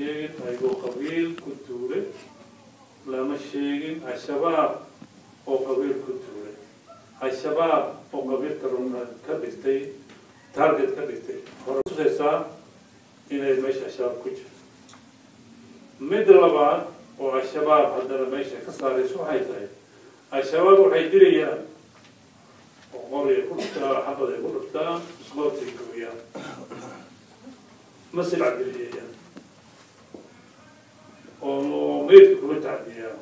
sheegin ayagoo qabiil ku duulay, lama sheegin Al-Shabaab oo qabiil ku duulay, Al-Shabaab oo qabiilka ka dhigtay target ka dhigtay. Hore tusaysaa inay meesha Al-Shabaab ku jirto. Midda labaad oo Al-Shabaab haddana meesha ka saarayso waxay tahay, Al-Shabaab waxay dilayaan oo qoriay ku dhuftaan, xabad ay ku dhuftaan, isqoortay gooyaan, ma silac diliyayaan oo meydka kuma tacdiyaan.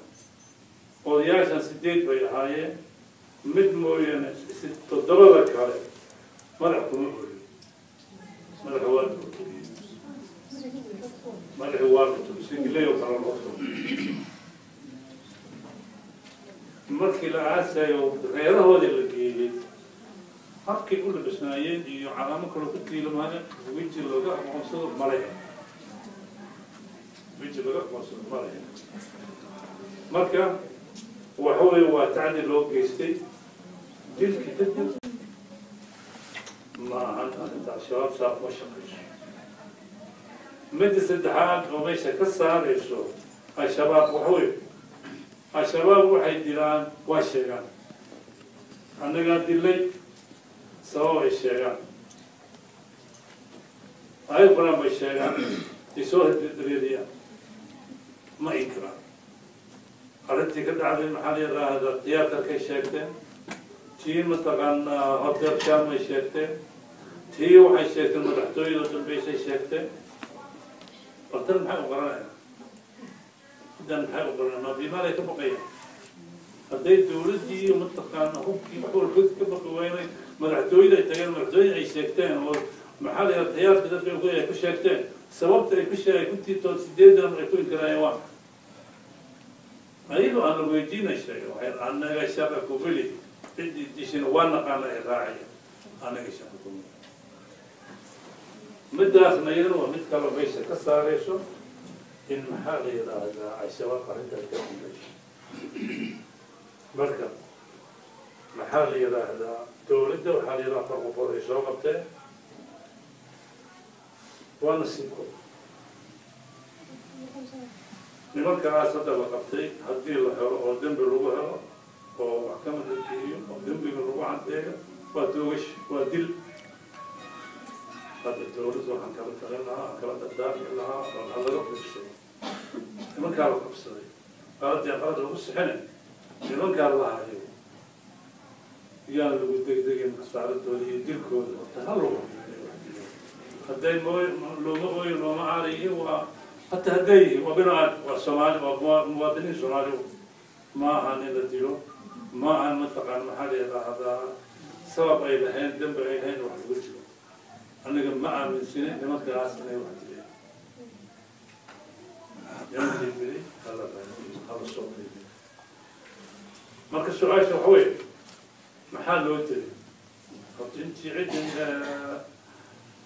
Odayaashan 8 bay ahaayeen, mid mooyaane 7da kale madax kuma olin, madaxa waa la burburiyey, madaxi waa la tugay si gilay oo kale loo tugay. Markii la aasayo reerahoodii la geeyey, habkay u labisnaayeen iyo calaamo kaloo ku tiilamaane weji looga aqoonsado male, weji laga aqoonsado male. Marka waxa weeye waa tacdi loo geystay dilki kadib. Ma ahan arrinta Al-Shabaab saa kuma shaqayso. Midda saddexaad oo meesha ka saarayso Al-Shabaab waxa weeye, Al-Shabaab waxay dilaan waa sheegaan, annagaa dilay, sabab ay sheegaan, aayad Qur-aan bay sheegaan, ay soo dareeriyaan, ma inkiraan. Arrintii ka dhacday maxaa la yidhaahdaa tiyaatarkay sheegteen, tii mataqaanaa hotel sham ay sheegteen, tii waxay sheegteen madaxtooyada dambeysay sheegteen. Bal tan maxay u qaranayaan? Middan maxay u qaranayaan? Ma biimaalay ka baqayaan? Hadday dawladdii iyo mataqaana hubkii wax walba ka baqi waynay, madaxtooyada ay tageen, madaxtooyada ay sheegteen oo maxaa la yidhaha tiyaatarka dadka ay ku sheegteen, sababta ay ku sheegay ku tiitood 8 ay ku inkiraayeen waa ayadoo aan la weydiinay sheegay, waxay annaga shaqa kumili, ciddii dishina waa naqaana ay raacaya, annaga shaqa kumili. Midaasna iyadana waa mid kaloo meesha ka saarayso in maxaa la yidhaahdaa Al-Shabaab arrintaas ka dambayso. Marka maxaa la yidhaahdaa dawladda waxaa la yidhaha 4 qofood ay soo qabteen, waa nasiibkood. Nimankaas hadda la qabtay haddii la helo oo dembi lagu helo oo maxkamad la geeyo oo dembiga lagu caddeeyo, waa toogash, waa dil. Hadda dawladda waxaan kala talin lahaa, aan kala dardaarmi lahaa, bal ha laga fiirsado nimankaa la qabsaday, qaladii qalad lagu sixinay nimankaa la hayo, yaan lagu degdegin khasaaradooda iyo dilkooda. Horta ha lagu hadday mooy looma ooyo looma caalayihiin, waa hataa hadday yihiin waa binu aadam, waa Soomaali, waa muwaadiniin Soomaali. Ma ahan in la dilo, ma ahan mataqaan maxaa la yidhaahdaa sabab ay lahayn, dembi ay lahayn wax lagu dilo. Aniga ma aaminsinin nimankaas inay wax dileen. Nimankii dilay hala raadiyo, hala soo qiimiyo. Marka su-aasha waxa weeye, maxaa loo dilay? Horta intii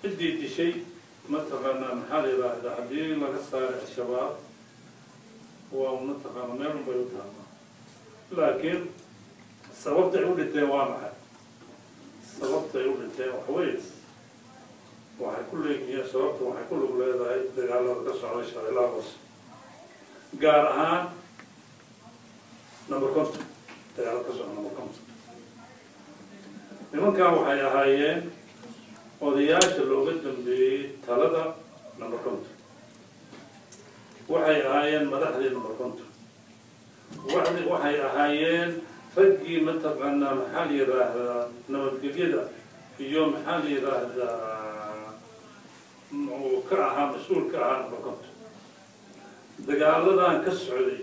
ciddii dishay mataqaanaa maxaa la yidhaahdaa haddii laga saaray Al-Shabaab waa mataqaana meel un bay u taallaa, laakiin sababta ay u dhinteen waa maxay? Sababta ay u dhinteen waxa weeye waxay ku leeyihiin sababta waxay ku lug leedahay dagaalada ka socday Shabeellaha Hoose, gaar ahaan number 50, dagaalada ka socda number 50. Nimankan waxay ahaayeen odayaasha looga dambeeyey talada number 50, waxay ahaayeen madaxdii number 50, waxay ahaayeen raggii mataqaanaa maxaa la yidhaahdaa nabadgelyada iyo maxaa la yidhaahdaa uu ka ahaa mas-uul ka ahaa number 50. Dagaaladan ka socday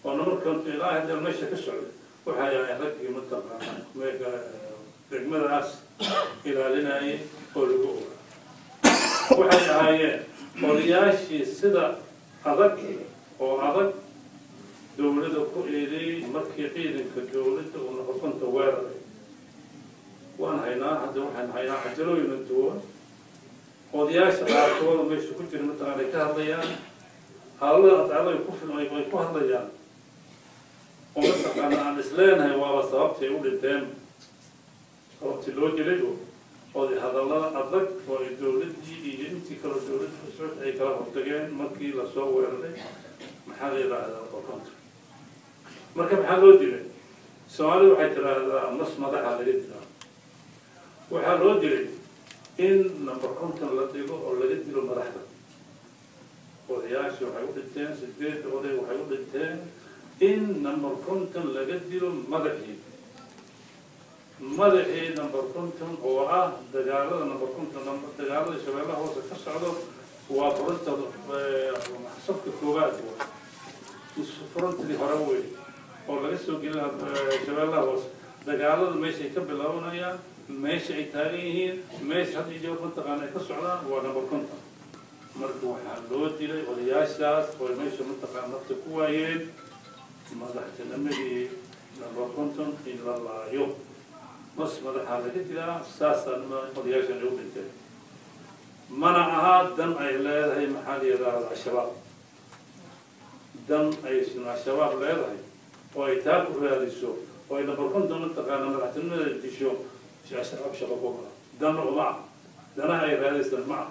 oo number 50 ilaa hadda meesha ka socday waxay ahaayeen raggii mataqaanaa degmadaas ilaalinayay oo lagu ogaa. Waxay ahaayeen odayaashii sida adag oo adag dawladda ku eedeeyey markii ciidanka dawladda uu number 50 weeraray. Waan haynaa hadda, waxaan haynaa cajalooyina duwan, odayaasha qaarkooda meesha ku jira mataqaana ay ka hadlayaan hadallada adcado ku filan ay ku hadlayaan oo mataqaana aan isleenahay waaba sababtay u dhinteen, sababtii loo dilay oo Oday hadallada adag oo ay dowladdii iyo intii kaloo dowladda ku socota ay kala hortageen markii lasoo weeraray, maxaa la yidhaahdaa, number 50. Marka maxaa loo dilay? Soomaalida waxay tiraahdaa mas madaxa laga dilaa. Waxaa loo dilay in number 50 la dhigo oo laga dilo madaxda. Odayaashii waxay u dhinteen, 8 oday waxay u dhinteen in number 50 laga dilo madaxii, madaxii number 50 oo ah dagaalada number 50. Dagaalada Shabeellaha Hoose ka socdo waa fronta, safka koowaad, frontidii hore wey oo laga soo gelin Shabeellaha Hoose. Dagaalada meeshay ka bilaabanayaan, meesha ay taagan yihiin, meesha had iyo jeer mataqaana ay ka socdaan waa number 50. Marka waxaa loo dilay odayaashaas oo meesha mataqaana nafta ku waayeen madaxtinimadii number 50 in la laayo. Mas madaxaa laga dilaa, saasaa odayaashan ay u dhinteen. Mana aha dan ay leedahay, maxaa la yidhaahda, Al-Shabaab. Dan ay Al-Shabaab leedahay oo ay taa ku raadiso oo ay number 50 mataqaana madaxtinimada disho, Al-Shabaab shaqo kuma ah, danna uma ah, danaha ay raadaysan ma ah.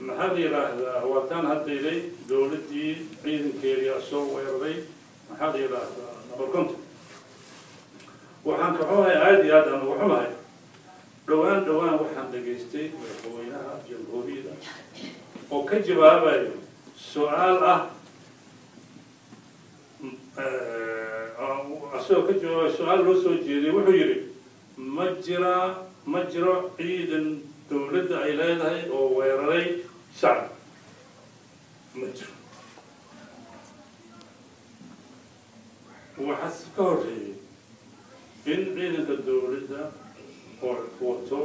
Maxaa la yidhaahdaa, waa taan haddaylay dowladdii ciidankeedii soo weeraray, maxaa la yidhaahdaa, number 50. Waxaan ka xumahay, aada iyo aad aan uga xumahay, dhowaan dhowaan waxaan dhegaystay madaxweynaha jamhuuriyadda oo ka jawaabayo su-aal ah, asagoo ka jawaabayo su-aal loo soo jeeday, wuxuu yidhi ma jiraa, ma jiro ciidan dowladda ay leedahay oo weeraray shacab, ma jiro. Waxaa ka horreeyey in ciidanka dowladda oo wato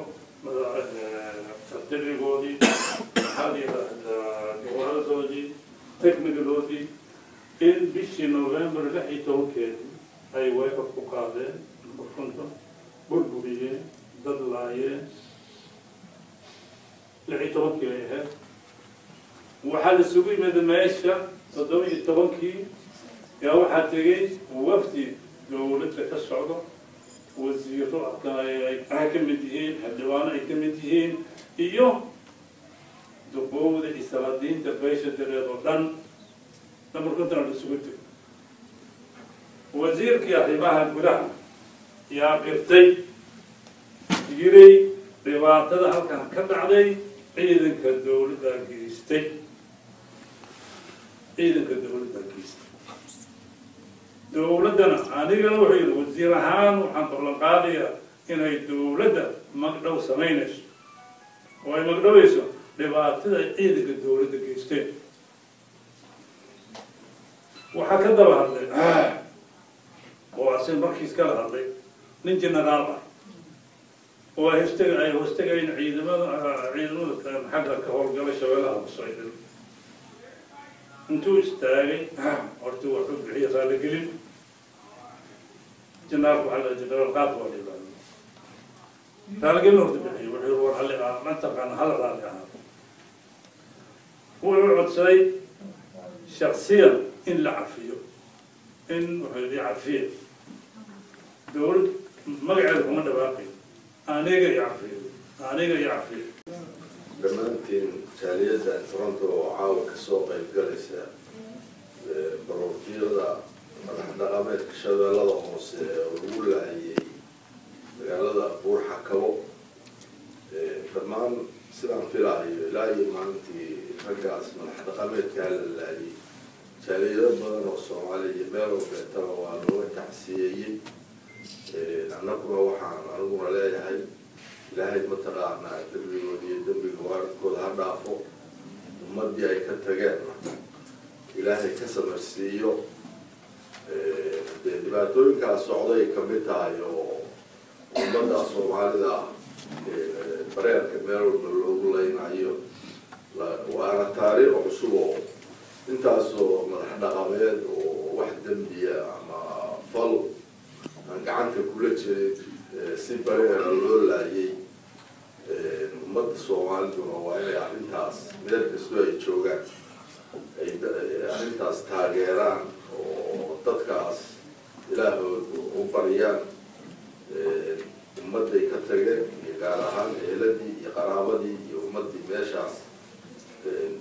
artillerigoodii, maxaa la yidhaahdaa, gawaaradoodii, technicadoodii, in bishii November 16-keedii ay weerar ku qaadeen number 50, burburiyeen, dad laayeen. 16-kii ay ahayd. Waxaa la isugu yimid meesha 17-kii. Yaa waxaa tegey wafdi dowladda ka socdo, wasiiro ay ka mid yihiin, xildhibaano ay ka mid yihiin, iyo duqowda iyo salaadiinta beesha dareed oo dhan. Number 50 la isugu tegay. Wasiirkii arrimaha gudaha yaa qirtay, yiray dhibaatada halkan ka dhacday ciidanka dowladda geystay, ciidanka dowladda geystay. Dowladdana anigana wuxuu yidhi wasiir ahaan waxaan ballan qaadayaa inay dowladda magdhow samaynayso oo ay magdhowayso dhibaatada ay ciidanka dowladda geysteen. Waxaa ka daba hadlay oo asiga markiis kala hadlay nin generaal ah oo ay hostega, ay hoostagayn ciidamada xagga ka howlgala Shabeellaha Hoose. Intuu istaagay horta wuxuu bixiyay raaligelin. Generaalku waxaa la generaal qaad waa la yidhahda. Raaligelin horta bixiyay, wuxuu yiri war halli mataqaana hala raalli ahaa. Wuxuu codsaday shaksiyan in la cafiyo, in wuxuu yidhi cafiye dowlad magaceeda kuma dhawaaqay, aniga i cafiyo, aniga i cafiyo. Dhammaantiin jaaliyadda Toronto oo caawa kasoo qayb galaysa baroortiyada madax dhaqameedka Shabeellada Hoose oo lagu laayay magaalada Buurxakabo, dhammaan sidaan filaayo ilaa iyo maalintii raggaas madax dhaqameedkaa la laayay jaaliyado badan oo Soomaaliya iyo meel walbeetaba waa looga tacsiyeeyey. Annaguna waxaan aniguna leeyahay Ilaahay mataqaanaa dembigooda iyo dembiga waalidkooda ha dhaafo, ummaddii ay ka tageenna Ilaahay ka samarsiiyo. Dee dhibaatooyinkaas socday kamid tahay oo ummadda Soomaalida bareerka meel walba loogu leynayo, waana taariikh cusub oo intaasoo madax dhaqameed oo wax dembiya ama fal aan gacanta kula jirin si bareera loo laayay. Ummadda Soomaaliduna waa inay arrintaas meel kastoo ay joogaan ay arrintaas taageeraan oo dadkaas Ilaahood u baryaan. Ummadda Ummadday ka tageen iyo gaar ahaan eheladii iyo qaraabadii iyo ummaddii meeshaas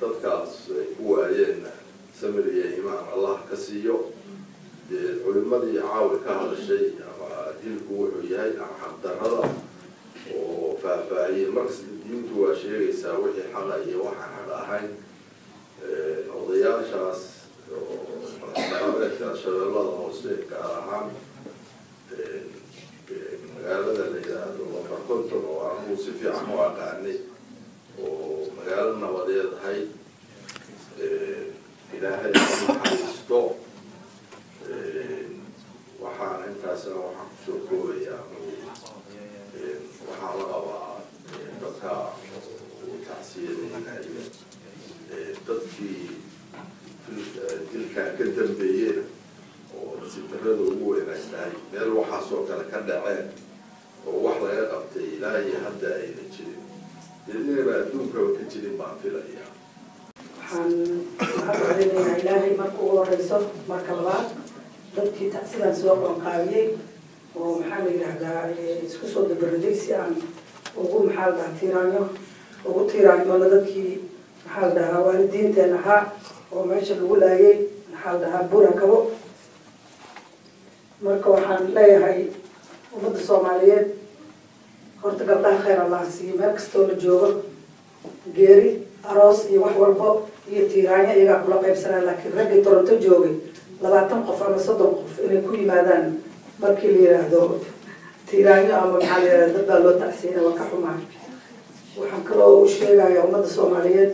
dadkaas ay ku waayeenna samir iyo iimaan Allah ka siiyo. Dee culimadii caawi ka hadashay ama dilku wuxuu yahay ama xaqdarrada oo faahfaahiyey, markasta diintu waa sheegaysaa wixii xaqa iyo waxaan xaq ahayn. Odayaashaas oo madaxdhaqameedka Shabeellada Hoose, gaar ahaan magaalada la yidhaahdo Lambar 50 oo anugu si fiican u aqaanay oo magaalo nabadeed ahayd, Ilaahay naxariisto. Waxaan intaasna waxaan kusoo koobayaa, anugu waxaan la qabaa dadka uu tacsiyadaynayo, dadkii dilkaa ka dambeeyeen oo nasiib darrada ugu weyn ay tahay meel waxaasoo kale ka dhaceen oo wax laga qabtay ilaa iyo hadda ayna jirin, dee inayba adduunkaba ka jirin baan filayaa. Waxaan mahad celinaynaa Ilaahay marka ugu horeyso, marka labaad dadkii tacsidaan soo qabanqaabiyey oo maxaa la yidhaahdaa isku soo dabaraday si aan ugu maxaa la dhahaa tiiraanyo ugu tiiraanyoona dadkii maxaa la dhahaa waalidiinteen ahaa oo meesha lagu laayay maxaa la dhahaa Burakabo. Marka waxaan leeyahay ummadda Soomaaliyeed, horta gabdhaha khayr Allah siiyo meel kastoo la joogo, geeri, aroos iyo wax walbo iyo tiiraanyo iyagaa kula qaybsanaya, laakiin raggii Toronto joogay 20 qof ama 30 qof inay ku yimaadaan markii la yidhaahdo tiiraanyo ama maxaa la yidhahda dad baa loo tacsiyana, waa ka xumahay. Waxaan kaloo u sheegayaa ummadda Soomaaliyeed,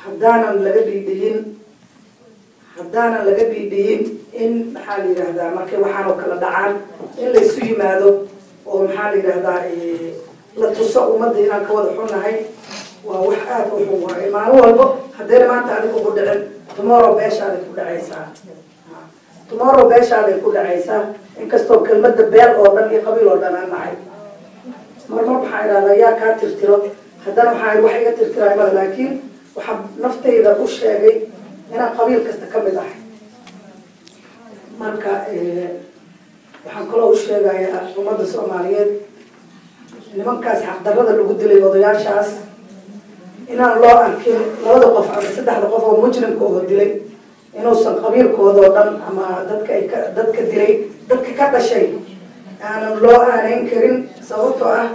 haddaanan laga dhiidhiyin in maxaa la yidhahdaa markay waxaan oo kala dhacaan in laysu yimaado oo maxaa la yidhahdaa la tuso ummadda inaan ka wada xunnahay, waa wax aada u xun waaye. Maalin walbo haddayna maanta adiga ku dhicin, tomorrow beeshaaday ku dhacaysaa, tomorrow beeshaaday ku dhacaysaa. Inkastoo kelmadda beel oo dhan iyo qabiil oo dhan aan nahay, marmar waxaa idhahdaa yaa kaa tirtiro, haddana waxaa wax iga tirtiraay male, laakiin waxaa naftayda u sheegay inaan qabiil kasta ka mid ahay. Marka waxaan kaloo u sheegayaa ummadda Soomaaliyeed, nimankaas xaqdarrada lagu dilay odayaashaas inaan loo arkin labada qof ama saddexda qof oo mujrimka oo dilay inuusan qabiilkooda oo dhan ama dadka ay ka dadka dilay dadka ka dhashay aanan loo aaneyn karin, sababtoo ah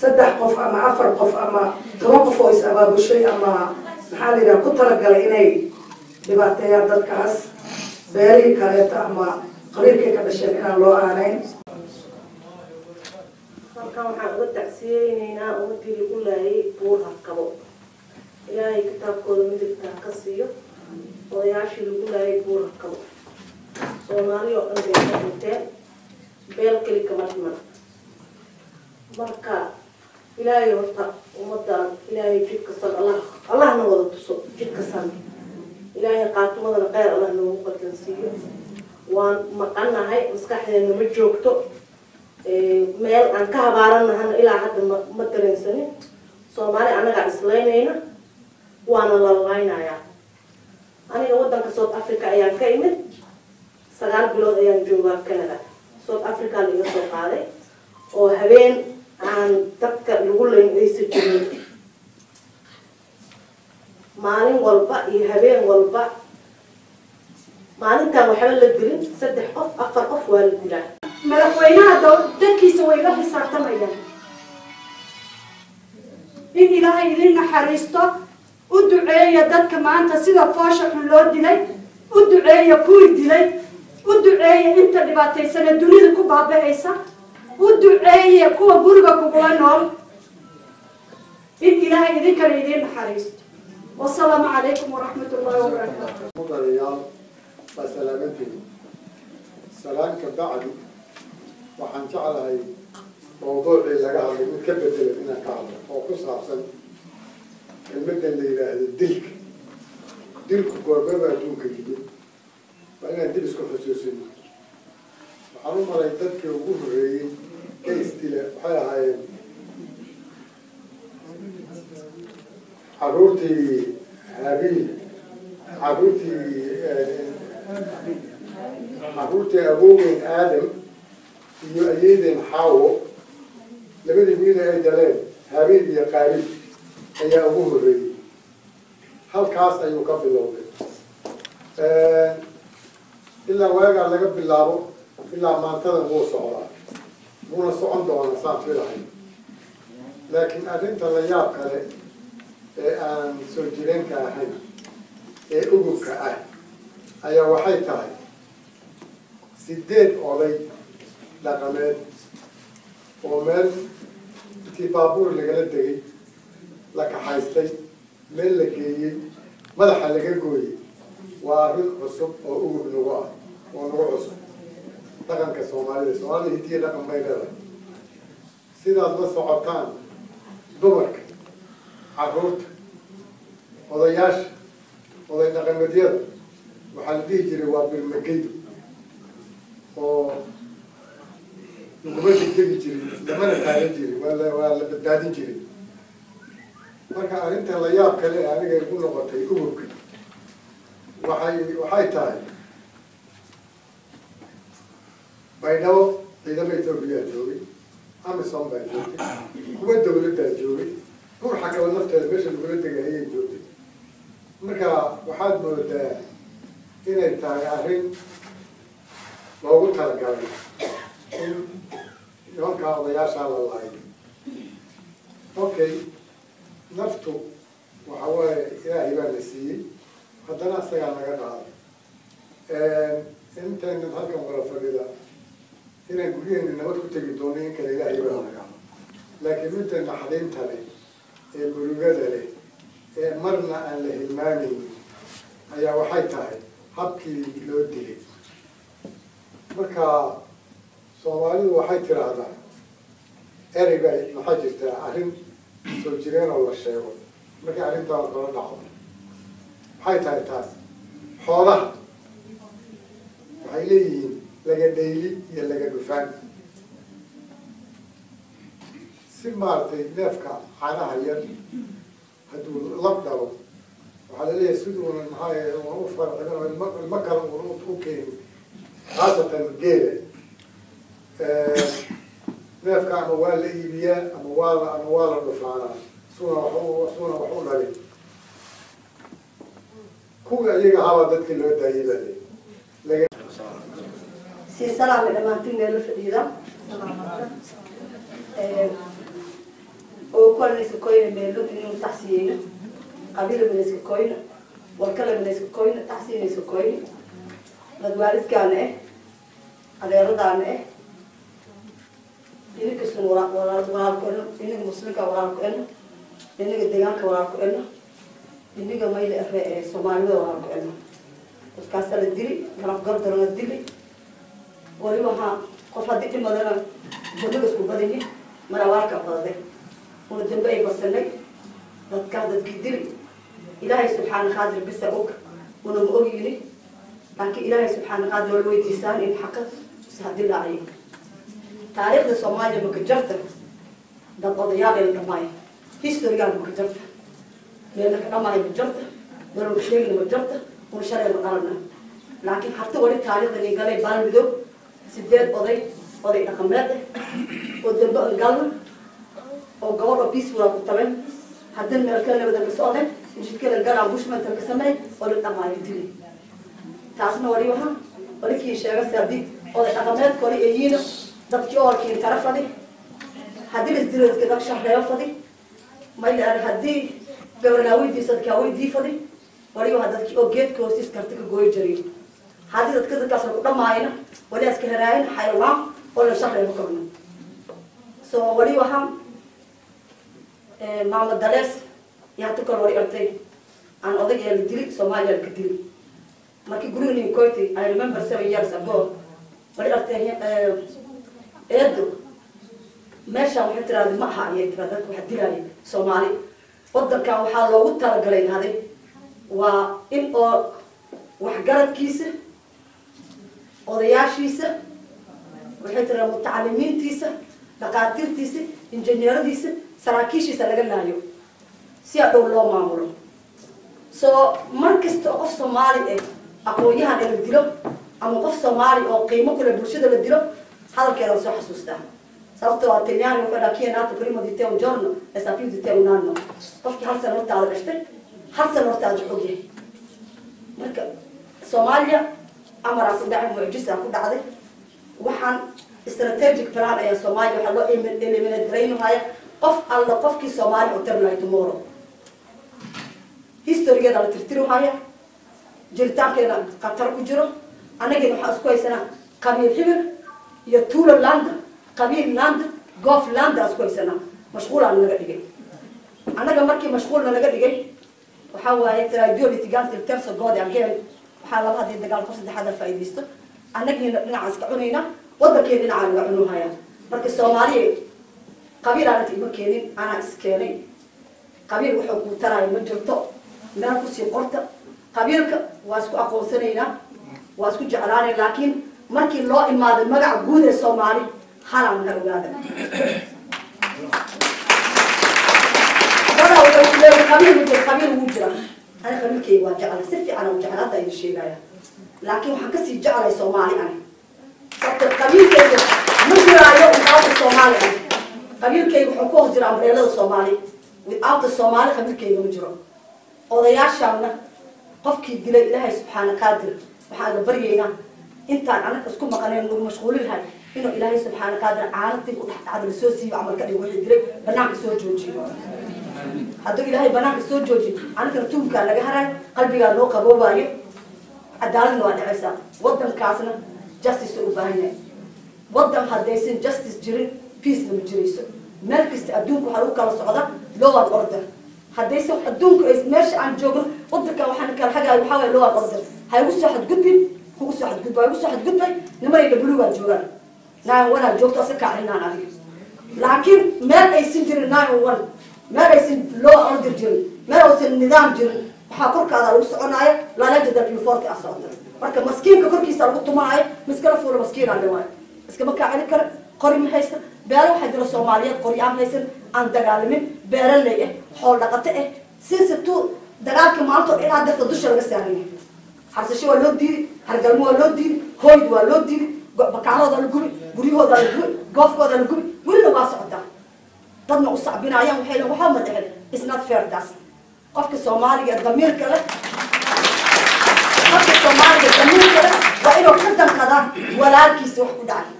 saddex qof ama afar qof ama 10 qof oo is abaabushay ama maxaa la yidhaha ku talagalay inay dhibaateeyaan dadkaas, beelihii kaleeto ama qabiilkay ka dhasheen inaan loo aaneyn. Halkan waxaan uga tacsiyeyneynaa ummadii lagu laayay Buur Hakabo. Ilaahay kitaabkooda midigta ha ka siiyo odayaashii lagu laayay Buur Hakabo. Soomaali oo dhan bay ka dhinteen, beel keli kama dhiman. Marka Ilaahay horta ummadan Ilaahay jidka san Allah Allahna wada tuso jidka san. Ilaahay qaatumadana kheyr Allah noogu qadansiiyo. Waan maqannahay, maskaxdeena ma joogto, meel aan ka habaaranahana ilaa hadda ma dareensanin. Soomaali annagaa islaynayna, waana la laynayaa. Aniga waddanka South Africa ayaan ka imid, 9 bilood ayaan joogaa Canada. South Africa la iga soo qaaday oo habeen aan dadka lagu layn aysa jirin, maalin walba iyo habeen walba, maalintaan waxba la dilin saddex qof afar qof waa la dilaa. Madaxweynaha dadkiisa way la xisaabtamayaan. In Ilaahay idin naxariisto, u duceeya dadka maanta sida foosha xun loo dilay, u duceeya kuwii dilay, u duceeya inta dhibaataysana dunida ku baaba'aysa, u duceeya kuwa guriga kugula nool, in Ilaahay idinkana idiin naxariisto. Wasalaamu calaykum waraxmat ullahi wabarakaatu. Mudanayaal, waa salaamantiin. Salaan ka bacdi, waxaan jeclahay mawduucii laga hadlay mid ka bedelan inaan ka hadlo oo ku saabsan kelmaddan la yidhaahdo dilka. Dilku goormaba adduunka yimid? Waa inaan dib isku xusuusino. Waxaan u malay dadkii ugu horreeyey ee isdila waxay ahaayeen carruurtii Habiil, carruurtii awowgeen Aadam iyo ayeydeen Xaawo. Labadii wiil ay dhaleen, Habiil iyo Qaabiil, ayaa ugu horreeyey. Halkaas ayuu ka bilowday. Ilaa waagaa laga bilaabo ilaa maantada wuu socdaa, wuuna socon doonaa saan filahay. Laakiin arrinta la yaab kale ee aan soo jireenka ahayn ee ugubka ah ayaa waxay tahay 8 oday dhaqameed oo meel intii baabuur lagala degay, la kaxaystay, meel la geeyey, madaxa laga gooyey. Waa arrin cusub oo ugub nagu ah oo nagu cusub dhaqanka Soomaalida. Soomaalida hidiya dhaqan bay leedahay. Sidaad la socotaan, dumarka, carruurta, odayaasha, oday dhaqameedyada waxaa la dhihi jiray waa birmageydo oo laguma degdegi jirin, lamana taagan jirin, waa la badbaadin jiray. Marka arrinta la yaab kale ee aniga igu noqotay ugubka waxay tahay, Baydhabo ciidamo Etoobiyaa joogay, AMISOM baa joogtay, kuwa dawladdaa joogay, Buurxakaba nafteeda meesha lagula degay ayay joogtay. Marka waxaad moodaa inay tahay arrin loogu talagalay in nimankaa odayaashaa la laayo. Okay, naftu waxa waaye Ilaahay baa na siiyey, haddana isagaa naga qaaday. Intaynan halkan wada fadhida inaan guryaheena nabad ku tegi doono in kale Ilaahay baa naga, laakiin midda naxdinta leh ee murugada leh ee marna aan la hilmaameynin ayaa waxay tahay habkii loo dilay. Marka Soomaalidu waxay tiraahdaa erey baa, maxaa jirtaa arrin soo jireen oo la sheego markay arrintaa kala dhacdo. Maxay tahay taas? Xoolaha waxay leeyihiin laga dhayli iyo laga dhufaan. Si maaragtay neefka caanaha yar hadduu lab dhalo, waxaa laleeyahay siduunan maxaa una u farcimin oo ilmo kale uuna u keenin, khaasatan geela, neefka ama waa la iibiyaa ama waa la dhufaanaa suuna wax u dhalin. Kuwii ayaga ahaabaa dadkii loo daayay baa le laga Sii salaamay dhammaantiin meel fadhiida oo kuwalanayska koyna meelo inuu taxsiyeyno, qabiila minayska koyna, warkale minayska koyna, taxsiinayska koyna, dad waalidkaana eh, adeeradaana eh, ininkasun walaalku eno, iniga muslimka walaalku eno, iniga deegaanka walaalku eno, iniga mayla ere ee Soomaalida walaalku eno. Dadkaasa la dili, garab gardarana dili. Wali waxaa qof haddii dhimadana dambiga isku badini marawaarka badaday una dambe ay badsanay. Dadkaas dadkii dili Ilaahay subxaana qaadir bisa og, una ma ogyini, laakiin Ilaahay subxaana qaadir wala weydiisaan in xaqa ishadilaaciyo. Taariikhda Soomaaliya maka jarta dad odayaal la dhamaayo, historygaan maka jarta, meelna ka dhamaayo ma jarta, meelna sheegina ma jarta, una sharci ma qalana. Laakiin harta wali taariikhda galay baalmidow 8 oday, oday dhaqameed eh, oo dambe an galna oo gabadh oo peaceful ku tabeen, haddana meel kale wada ka socdeen, jidkala galaan bushmanka ka sameey oo la dhamaayo dili. Taasna wali waxa wali kii sheegay haddii oday dhaqameed kori ay yihiin dadkii oolkii tara fadhi, haddii la isdilo dadka dad shahreeyo fadhi mayla, haddii gabarnaa weydiisa dadkaa weydii fadhi. Wali waxa dadkii oo geedka hoostiis karti ka gooyi jariyo, haddii dadka dadkaas ku dhamaayna wali iska heraayin xayawaan oo la shahreeyo korno. So wali waxaa maama dalees yaa hata kor wali artay aan odag la dili, Soomaaliya la ka dili markii guriga nin koyti. I remember 7 years ago wali artay eedo meeshaan waxay tiraahday ma aha, ayay tiraahday, dadka waxa dilaayay Soomaali. Wadankan waxaa loogu talagalay haday waa in oo waxgaradkiisa, odayaashiisa, waxay tiraa mutacalimiintiisa, dhaqaatiirtiisa, injineeradiisa, saraakiishiisa laga laayo si a dhow loo maamulo. So mar kasta oo qof Soomaali eh, aqoon-yahan ee la dilo ama qof Soomaali oo qiimo kule bulshada la dilo, hadalkeeda la soo xasuustaa. Sababtoo ah Talyaani wuxuu dhaha, "Chi è nato prima di te un giorno e sa più di te un anno." Qofkii hal sano hortaada dhashtay, hal sano hortaada og yahay. Marka Soomaaliya amaraa ku dhacay, mucjisaa ku dhacday. Waxaan strategic plan ayaa Soomaaliya waxaa loo eliminate garaynahaya qof alla qofkii Soomaaliya u tari lahay. Tomorrow historygeeda la tirtirihaya, jiritaankeena khatar ku jiro. Annagina waxaan isku haysanaa qabiil hibil iyo tuulo land, qabiil land, goof land aan isku haysanaa. Mashquulaan naga dhigay annaga. Markii mashquulna naga dhigay, waxaa waaye, "Tra due litiganti il terzo gode again." Waxaa laba haddii dagaal qof saddexaad faa'iidaysto. Annagiina dhinacaan iska cunaynaa, waddankeena dhinacaa naga cunuhaya. Marka Soomaaliya, qabiil aananta ima keenin, anaa iskeenay. Qabiil wuxuu kuu taraayo ma jirto. Meel kusii qorta. Qabiilka waa isku aqoonsanaynaa, waa isku jeclaanay, laakiin markii loo imaado magaca guud ee Soomaali, halaan naga ogaada. Dadaa wuxuu ku leeyahay qabiil ma jiro. Qabiil wuu jira. Ani qabiilkayga waa jeclay, si fiican u jeclay, hadda idin sheegaya, laakiin waxaan kasii jeclay Soomaali ani, sababta qabiilkayga ma jiraayo without Soomaali. Ani qabiilkayga wuxuu ku hoos jira umbrellada Soomaali. Without the Soomaali qabiilkayga ma jiro. Odayaashaana qofkii dilay, Ilaahay subxaana qaadir waxaan ga baryaynaa, intaan anaga isku maqanayn, nagu mashquulin lahay, inuu Ilaahay subxaana qaadir caanatii u dhex dhacda lasoo siiyo, camal ka dhigo, wixii dilay banaanka soo joojiyo. Hadduu Ilaahay banaanka soo joojiyo, anagana tuunkaa naga harayo, qalbigaa noo qaboobaayo, cadaaladna waa dhacaysaa. Waddankaasna justice u baahan yahay. Waddan haddaysan justice jirin, peacena ma jirayso. Meel kasta adduunka waxaa lagu kala socda law and order. Haddaysan adduunka meesha aan joogno, waddanka waxaan kala xagaayo waxaa waye law and order. Ha igu soo xadgudbin, kugu soo xadgudba, igu soo xadgudbay, nimanayda buluugaa joogaan, 911 aa joogto, aska kaacinaan adiga. Laakiin meel aysan jirin 911, meel aysan law order jirin, meel aysan nidaam jirin, waxaa korkaada lagu soconaayo lalajada beauforti a socota. Marka maskiinka korkiisa lagu tumanaayo, miskala fuula, maskiinaa dhawaayo, iskama kaa celin kara, qori ma haysan. Beelo waxaa jira Soomaaliyeed qori aan haysan, aan dagaalamin, beeraley ah, xool dhaqato ah, since tu dagaalka maanta ilaa darta dusha laga saaranya. Harsasho waa loo diiday, hargalmo waa loo diiday, hooyd waa loo diiday, bakaalahooda la gubi, guryahooda la gubi, goofkooda la gubi, welina waa socotaa. Dadna u sacbinaayaan, waxay leeyihin waxaa ma dhicin. Is not fair taas. Qofka Soomaaliga ee damiirka leh, qofka Soomaaliga damiirka leh waa inuu ka danqadaa walaalkiisa wax ku dhacay.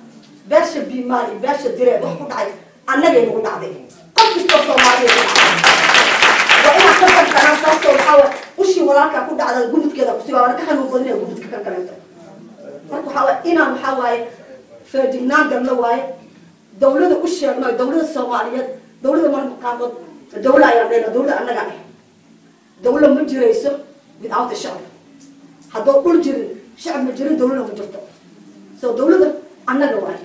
Beesha Biimaal iyo beesha Direed wax ku dhacay annagay nagu dhacday. Qof kastoo Soomaaliya ku dhacay waa inaan ka danqanaa, sababtoo waxaa waay, ushii walaalkaa ku dhacda gumudkeeda kusiga waana ka xanuun badanaya gumudka kan kaleeto. Marka waxaa waay inaan waxaa waaye feejignaan galno waaye, dawlada u sheegno, dawlada Soomaaliyeed. Dawlada marka qaarkood dawla ayaan leenahay, dawlada annaga ah. Dawla ma jirayso without shacab. Haddoo dhul jirin, shacab ma jirin, dawlada ma jirto. So dawlada annaga waaye.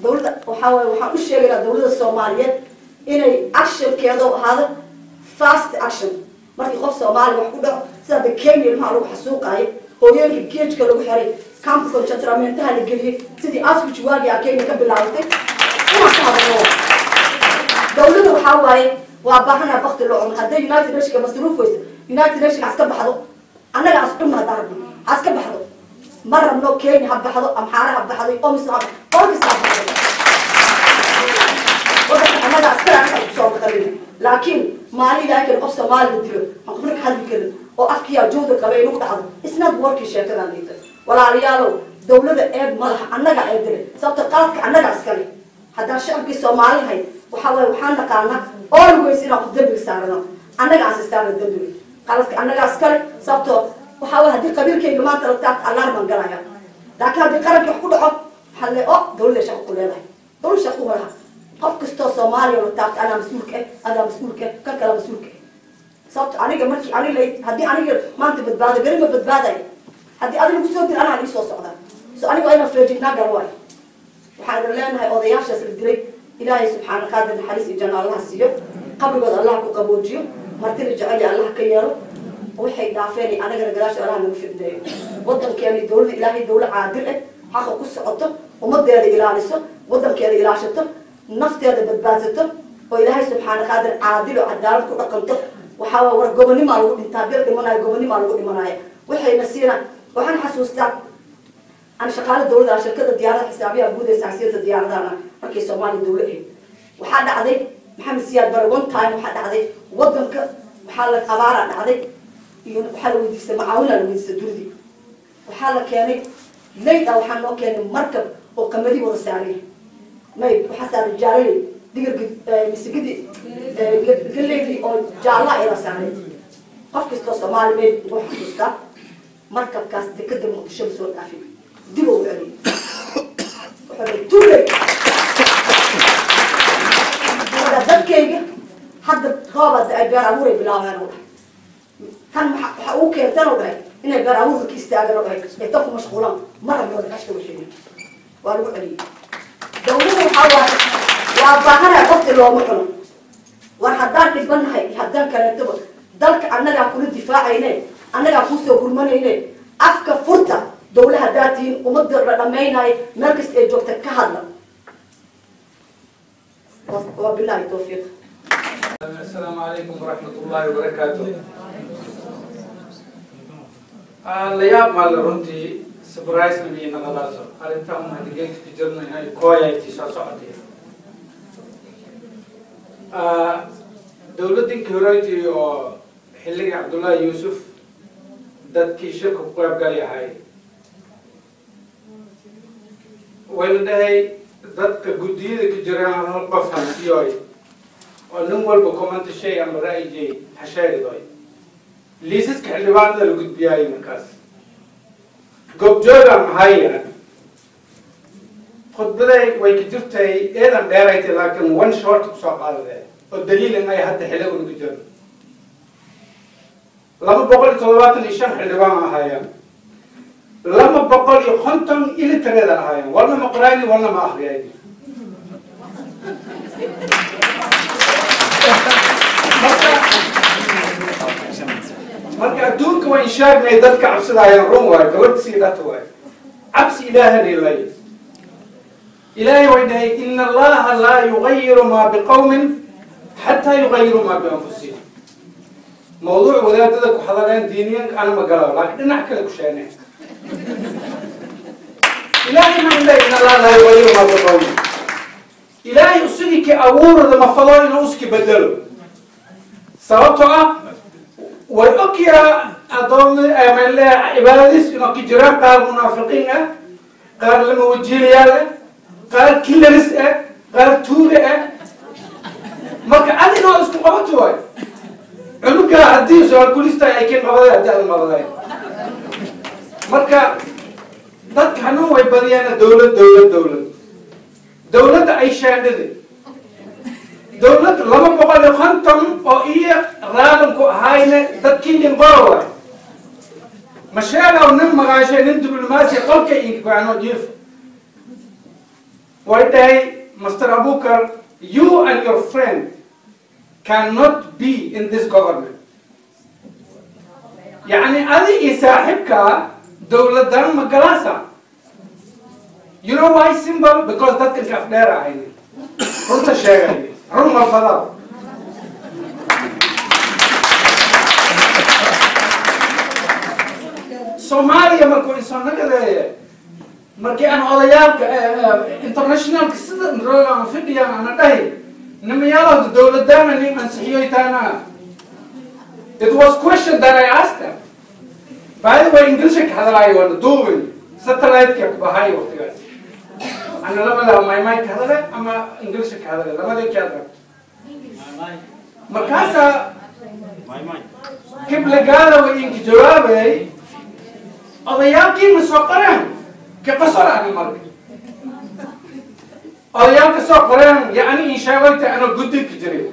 Dawladda waxaa waaye, waxaan u sheegaynaa dawladda Soomaaliyeed inay actionkeeda u ahaado fast action markii qof Soomaaliya wax ku dhaco, sida hadda Kenya ilmaha lagu xasuuqaayo, hooyooyinka geejka lagu xiray, camp concentramentaha la geliyey, sidii Auschwitz waagii a Kenya ka bilaabatay, inaan ka hadalno. Dawladda waxaa waaye waa baahanaa bakti loo cuno. Hadday United Nationka masruuf weyso, United Nationka haska baxdo, annaga as cunno. Haddaan rabno haska baxdo, ma rabno. Kenya ha baxdo, Amxaara ha baxdo, omis ha, qol kasta ha baxdo. Wadanka annaga askari annaga kusoo maqalina. Laakiin maalin Ilaahay kale qof Soomaali la dilo, aan qofna ka hadli karin oo afkiyaa jooda qaba inagu dhacdo, isnaad warkii sheekadan liita. Walaalayaalow, dawlada eeb madaxa annaga ee dilay, sababta qaladka annaga iskale. Haddaan shacabkii Soomaalihay, waxaa waaye waxaan naqaanaa always inaan qof dembiga saarano. Annaga aan sistaana dembiga, qaladka annaga iskale, sababtoo waxaa waye haddii qabiilkayga maanta la taabta, alarm baan galaya. Laakiin haddii qarankii wax ku dhaco, waxaa le o dawladda shaqo ku leedahay. Dawlad shaqo ku laha. Qof kastoo Soomaaliya la taabta anaa mas-uulka eh, adaa mas-uulka eh, kan kala mas-uulka eh. Sababto aniga markii aniga haddii aniga maanta badbaado, beri ma badbaadayo. Haddii adiga lagu soo diro, anaa lii soo socdaa. So aniga waa inaan feejignaa galo waayo. Waxaan idin leenahay, odayaashaas la dilay, Ilaahay subxaana qaadir naxariis iyo janno Allaha siiyo, qabrigooda Allah ku qaboojiyo, martida jecel iyo Allah ka yeelo, waxay dhaafeen iyo anagana gadaasha Allah nagu fidneeyo. Wadankeena iyo dawladda, Ilaahay dawlad caadil ah, xaqa ku socoto, ummadeeda ilaaliso, wadankeeda ilaashato, nafteeda badbaadsato, oo Ilaahay subxaana qaadir caadil oo cadaalad ku dhaqanto. Waxaa waa war gobonimaa lagu dhintaa, bil dhimanayo gobonimaa lagu dhimanaya. Waxayna siina, waxaan xasuustaa Ana shaqaale dowladda, shirkada diyaaradaha, xisaabiyaha guud ee saxsiyada diyaaradahana markay Soomaaliya dowla ahayd. Waxaa dhacday Maxamed Siyaad Bare one time, waxaa dhacday wadanka waxaa la abaaraa dhacday iyo waxaa la weydiistay macaawinaa la weydiistay dunidii. Waxaa la keenay late ah, waxaa noo keenay markab oo qamadi wada saaray, may waxaa saaray jaalaley digirka, misigidii, galeydii oo jaalla ayada saaray. Qof kastoo Soomaali may wuxuu xasuustaa markabkaas dekada Muqdisho ma soo dhaafin, dib uu celiyay, wuxuu too late. Marka dadkayga hadda rooba ay beer abuuray bilaabeen oo dhahay, tan waxa uu keentan oo dhahay inay beer abuurka ka istaagan oo dhahay ay tan ku mashquulaan ma rabno kashka waxeena waa lagu celiyay. Dawladdu waxaa waaye waa baahanaya qofti looma cuno. War haddaan dhibanahay iyo haddaan kaleetoba dalka annagaa kula difaacayne, annagaa kuusoo gurmanayne, afka furta dawla haddaa tihiin, ummadda la dhammaynayo meel kasta ay joogta ka hadla. Wabillahi tawfiiq. السلام عليكم ورحمة الله وبركاته. La yaab maa la runtii surprise na naqadaaso arrintan hadigeedka ku jirno inay kooyayti soo socotay. Dowladdinkii horeyti oo xilligii Cabdullaahi Yuusuf dadkii shirka ku qayb gali ahay wayna dhahay dadka guddiyada ku jiraan hal qof hansiyoy oo nin walba comment shay ama ra'yijay ha sheegdoy. Liisaska xildhibaanada la gudbiyaayo markaas goobjoogaan mahaya khudbaday way ka jirtay eedan dheeraytay, laakiin one short kusoo qaadade oo daliilin ay hadda xilli unagu jirno 275 xildhibaan ahaayeen, 250 illiterate ahaayeen, walna ma qorayni walna ma akhriyayni. Marka adduunka waan sheegnay dadka cabsidaayeen run waayo, gabadh sii dhata waayo, cabsi ilaahani lay ilaahay way dhahay ina Allaha laa yugayiru maa biqawmin xataa yugayiru maa bianfusihim. Mawduuc wadaadada ku hadaleen diiniyanka ana ma galo, laakiin dhinac kale ku sheegnay ilaahay ma indhahay ina Allaha laa yugayiru maa biqawmin. Ilaahay usigii ki abuurada ma fado inuu iski bedelo, sababtoo ah way ogyaa adoon cibaadadiis inuu ku jiraan qaar munaafiqiin ah, qaar lama wajiilayaal ah, qaar killeris ah, qaar tuuga ah. Marka adinoo isku qabato waay cunuga haddii su-aal kulista ay kin qabaday haddii adan qabaday. Marka dadka hanuun way badiyaan dowlad dowlad dowlad dowladda ay shaandhidi dowlad 250 oo iyo raalanku ahayne dadkii linqoro waay ma sheegaw nin magaashay nin diblomaasi qolka inkaano jiif way dhahay Mr. Abukar, you and your friend cannot be in this government. Yani adi iyo saaxiibka dowladan ma galaasa. You know why? Simple, because dadka ka afdheer ahayne runta sheegay run ma fadaa. Soomaaliya markuu insoo nagadeeye markii aan odayaalka internationalka sida nroga fidhiyaan ana dhahay nimayaalooda dowladana nin ansixiyoytaana. It was question that I asked them. By the way, English ka hadalaayo waana duubin satellite-ka ku bahay waqtigaas ana lamada maymay ka hadale ama English ka hadale lamadii ka rabto. Markaasa kiblagaada way inka jawaabay odayaalkii ma soo qoreen ka qosol ana marka odayaalka soo qoreen yacni in sheegayta anoo guddi ka jiray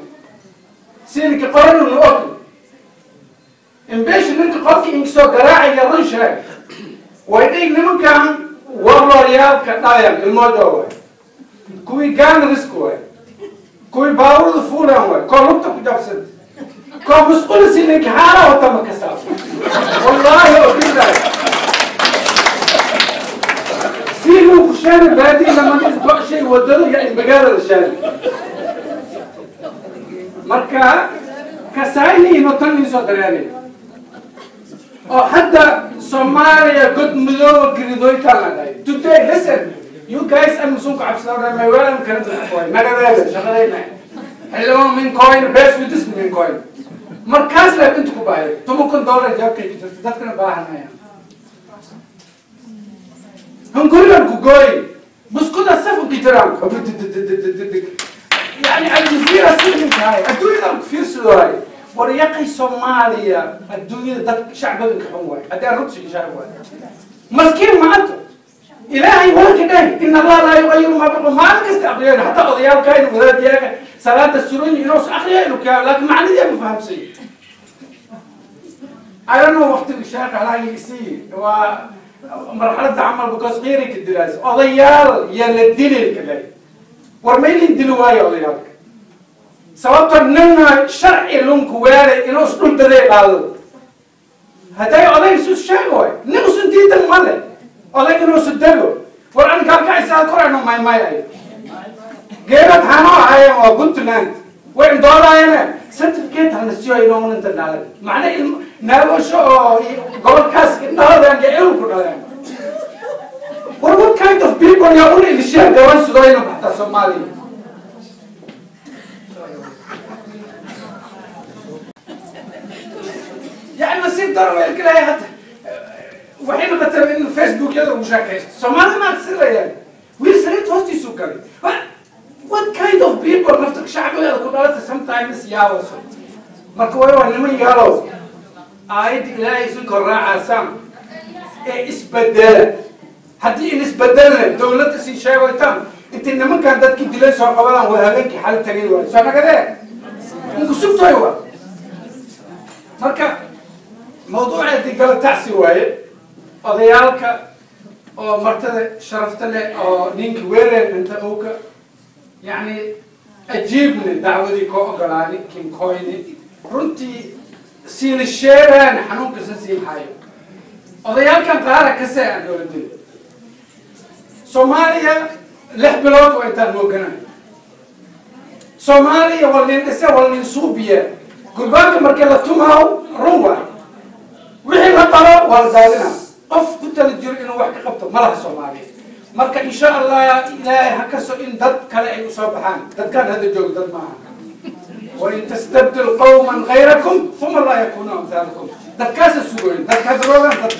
siinka qoran unu og imbeesha ninka qofka inka soo garaacaya run sheeg way dhig nimankan warlooryaalka dhalayaan ilmoojo waay kuwii gaanariska waay kuwii baabuurda fuulaan waay koo lugta ku jabsanta koo musqulisi ninka xaala wata ma kasaa wallaahi oo billahi siduu ku sheegay baadii lama shay wadado ya in magaalada sheegay. Marka kasayni ino tan soo dareeray oo hadda Somalia good midow giridoytaan. Today, listen, you guys am sunku cabsadaan ma weelan kan qoy magaalada shaqadayna hello min coin best with this min coin markaas la intu ku baahay $10 jaabka ku jirta dadkana baahanaya hungurigan ku gooy buskuda saf ku jiraan yani aljazeera sidinkaay adduunyada ku fiirsadoay waryaqay Soomaaliya adduunyada dad shacbiga ka xun waay haddii runtii shacab waay maskiin ma anto إلهي ولك إن الله لا يغير ما بقوم ما كست أخيان حتى أضيال كاين وذات ياك صلاة السرون ينوس أخيان وكا لكن معنى دي ما فهم شيء. I don't know وقت الشيخ على يسي ومرحلة عمل بكاس غيرك الدراسة أضيال يا للدين الكلام ورميل دلواي أضيالك سواء نمنا شرعي لونك واري ينوس دون تدي قال هذا أضيال سوس شيء نمس ديت المال oday inuu sudalo war an kalkacaysa korayno maymay ay geerad hano ahaayeen waa Puntland way indoolaayeen certificate hana siiyo inuu inta dhalay macna naagosho oo gobolkaas indhahooda aan ku dhaleen war what kind of people ya un ilsheer gawan sudayno baxta Soomaaliya يعني nasiib daro way kala hada وحين مثلا انه فيسبوك يضرب مشاكل سومالي ما تصير يعني ويل سريت هوستي سكري what kind of people نفتك شعبي يقول لك sometimes ياوسو marka way waa niman yaalow aayad ilaahay isu korraacasaan ee isbedela haddii in isbedelna dowladda sii sheegaytaan intii nimankan dadkii dilay soo qabadaan waa habeenkii xal tagay waay soo nagadee inku sugtay waa marka mawduuceedii gala tacsi waaye odayaalka oo martada sharafta leh oo ninka weereen inta owka yani ajiibni dacwadii koo ogolaani kinkoyni runtii siina sheegaan xanuunkiisa sii hayo odayaalkan qaara kase aan loola dilay Soomaaliya 6 bilood waa intaan mooganay Soomaaliya waa nin dhise waa nin suubiye gurbaanka markii la tumaaw run waay wixii la baro waa la daadinaa qof ku tala jiro inuu wax ka qabto malaha Soomaaliya marka insha Allah ilaahay ha ka soo in dad kale ay u soo baxaan dadkan hadda jooga dad maaha وإن تستبدل قوما غيركم ثم لا يكونوا أمثالكم dadkaas sugoyn dadka hadda dad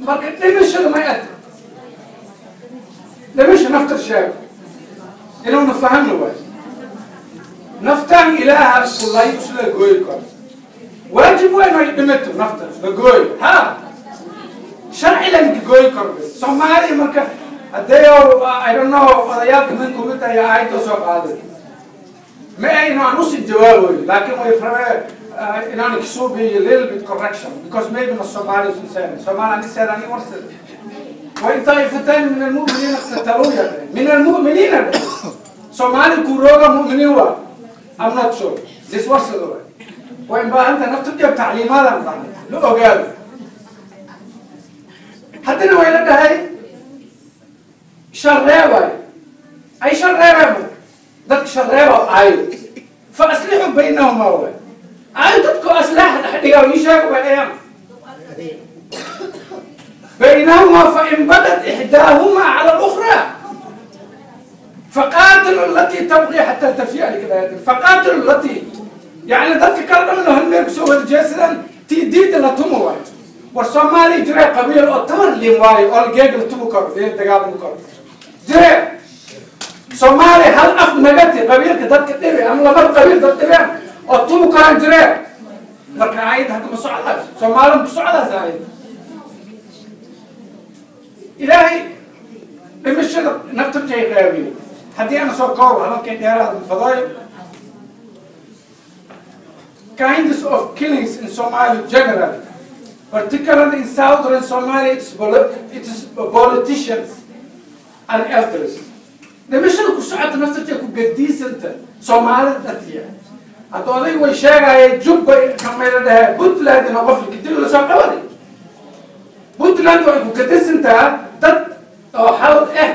marka dhimashada ma aad dhimasha nafta sheeg inuu nafahano waay naftaan ilaaha isku lay isla gooyi karo واجب وين ما يدمته نفطر بقول ها شرعي لك قوي كرب سومالي مركا هديو I don't know odayaalka minkum inta ya ayto soo qaaday ma ayna nus jawaab laakiin way frame inaan kisubi a little bit correction because maybe the Somalis said Somali said ani warsid وإن طائفتان من المؤمنين اقتتلوا من المؤمنين Somali kuroga mu'minin wa I'm not sure this was the way وإن بقى أنت نفتك تعليمات لو قال حتى لو إلى هاي شرابة أي شرابة ذاك شرابة أي فأصلحوا بينهما هو أي تذكر أصلح الحديقة ويشاك وأيام بينهما فإن بدت إحداهما على الأخرى فقاتلوا التي تبغي حتى تفيء لكذا فقاتلوا التي يعني ذاتك كلام إنه هالمرك سوى الجسد تيديد لا تموه والصومالي جرى قبيل أطمر اللي مواي أو الجيج اللي تمو كر ليه تقابل مكر جرى صومالي هل أف نجتي قبيل كذا كتير أم لما قبيل ذات تبع أطمو كان جرى مركا عيد هذا مسعدة صومالي مسعدة زايد إلهي بمشي نفتر جاي غيري حدي أنا سو كور هلا كان يرى الفضائل kinds of killings in Somalia generally, particularly in southern Somalia, it is politicians and elders. The mission kusucad naftirka ku gadiisanta Soomaalida dhatiya. Hadda oday way sheegaya Jubba kamay la dhahay Puntland inuu qofka kadib la soo qabaday. Puntland way ku gadiisantaa dad oo xalad ah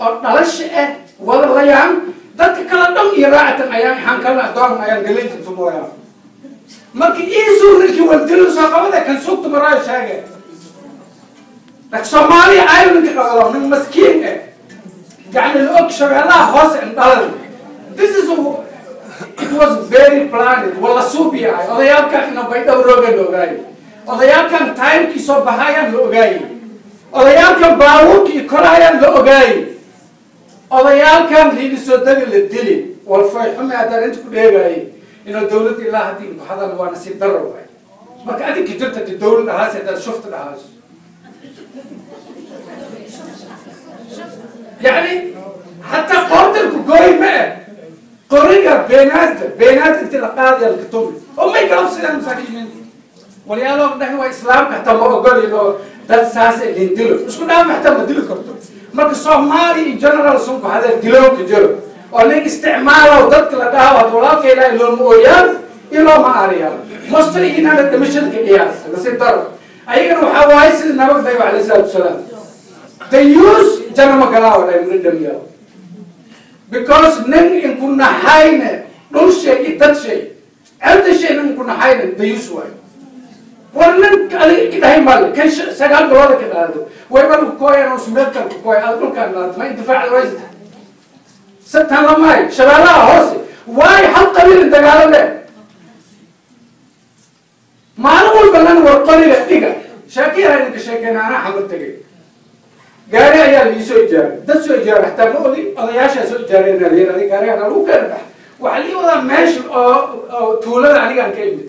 oo dhalasho ah wada layaan dadka kala dhan iyo raacatan ayaan waxaan kala adoon ayaan galeynta tumooyaa. Marka iisuu ninkii waldilo soo qabada kan suugta maraayo sheegay. Laakiin Soomaaliya ayu ninka qabado nin maskiin eh. Yani la og shabeellaha hoose indhalan. This is it was very planned. Wala suubiyahay. Odayaalkan ina baydhabo rooga la ogaayay. Odayaalkan timekii soo baxayaan la ogaayay. Odayaalkan baabuurkii korayaan la ogaayay. Odayaalkan liili soo dagi la dili. Walfay xume haddaan inta ku dheegaayay. Inuu dawladda ilaa haddii ku hadal waa nasiib darro waay. Marka adinka jirta dee dawlad ahaas haddaad shufta dhahaas. Yani hataa qoortanku gooy ma eh. Qoriga beenaada inti la qaadaya la katumi. Oo may galabsadaan masaakiiniinta. Walyaalo dhahi waa islaamka hataa ma ogolin oo dad saas eh lindilo. Isku dhaaf hataa ma dili karto. Marka Soomaali in general sunku hadal dilowka jiro. Oo nin isticmaalo dadka la dhaho had walaalka ilaahay looma ooyaan iyo looma aariyaan. Mostly inaana dhimashada ka qiyaas nasiib daro. Ayagana waxaa waaye sida nabad nabi calayhi salaatu wasalaam. They use janno ma galaa oo dhahay mana dhamiyaa. Because nin inku naxayne dhul shay iyo dad shay cirda shay nin inku naxayne they use waayo. War nin adiga ki dhahay male kan 9 bilood ka dhaado way bal ku kooyaan oo sumeedkan ku kooy aad dhulkan dhaado ma intifaac waysta. Satan lamay shabeellaha hoose waay hal qabiil dagaalame. Maalin walba lan war qoriga dhiga sheekada idinka sheekayna anaa xamar tagay. Gaari ayaa la ii soo ijaaray. Dad soo ijaaray xataa ma ogi odayaashaa soo ijaareen la yidhi adiga gaarigaan lagu keena bax. Waxaa la ii wadaa meesha oo tuulada anigaan ka imid.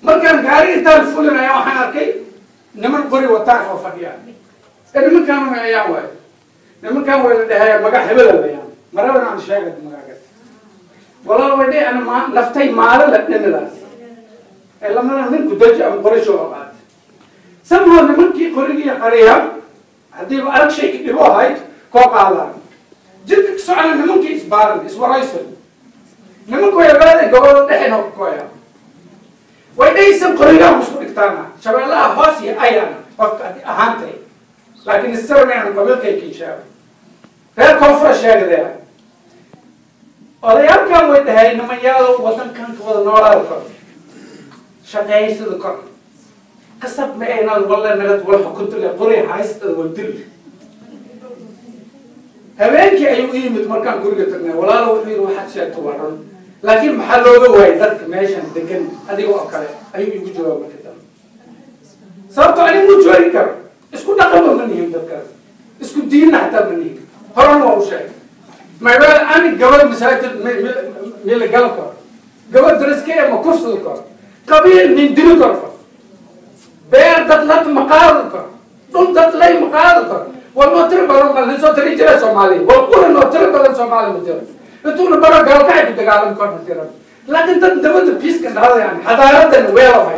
Markaan gaari intaan fulinaya waxaan arkay niman qori wataan oo fadhiyaan. Nimankaan ma ayaa waayo. Nimankaan way la dhahayaa magac hebel la yaan. Marabana aan sheegay magacaas. Walaal way dhahay ana naftay maalin la dhimidaas. Lamada ninku daji ama qorisho oo qaat. Somehow nimankii qorigii qariya haddii ba arag shay ka dhibo ahayd koo qaadaan. Jidka ka socona nimankii isbaaran iswaraysan. Nimanku way ogaadeen gobolada dhexe noo kooya. Way dhahaysan qorigaan isku dhigtaana. Shabeellaha hoos iyo ayaana qofka ahaantay. Laakiin isagana aan qabiilkay kiishaabay. Reer koonfura sheegdaya. Odayaalkan way dhahay nimanyaalo wadankan ka wada noolaada kor. Shaqaysada kor. Qasab ma aynan walla nagad wal xukunta leh qori haystada wal dil. Habeenkii ayuu u yimid markaan guriga tagnay. Walaalo wuxuu yidhi waxaad sheegto waa run. Laakiin maxaa looga waayay dadka meeshan degan adiga oo kale ayuu igu jawaabay markii dambe. Sababtoo anigu ma joogi karo. Isku dhaqanba ma nihin dadkaas. Isku diinna xataa ma nihin. Horena waa u sheegay. Maybeel ani gabadh masaajid mila gal karo. Gabadh dariskee ma kufsadi karo. Qabiil nin dili karo. Beer dad lad ma qaadi karo. Dhul dad lay ma qaadi karo. War noo tiri badan ma nin soo tiri jiray Soomaaliya. War qura noo tiri badan Soomaaliya ma jiro. Intuuna baro gaalkacay ku dagaalami karno tiran. Laakiin dad dabada piiska dhaladayaan xadaaradan weelo hay.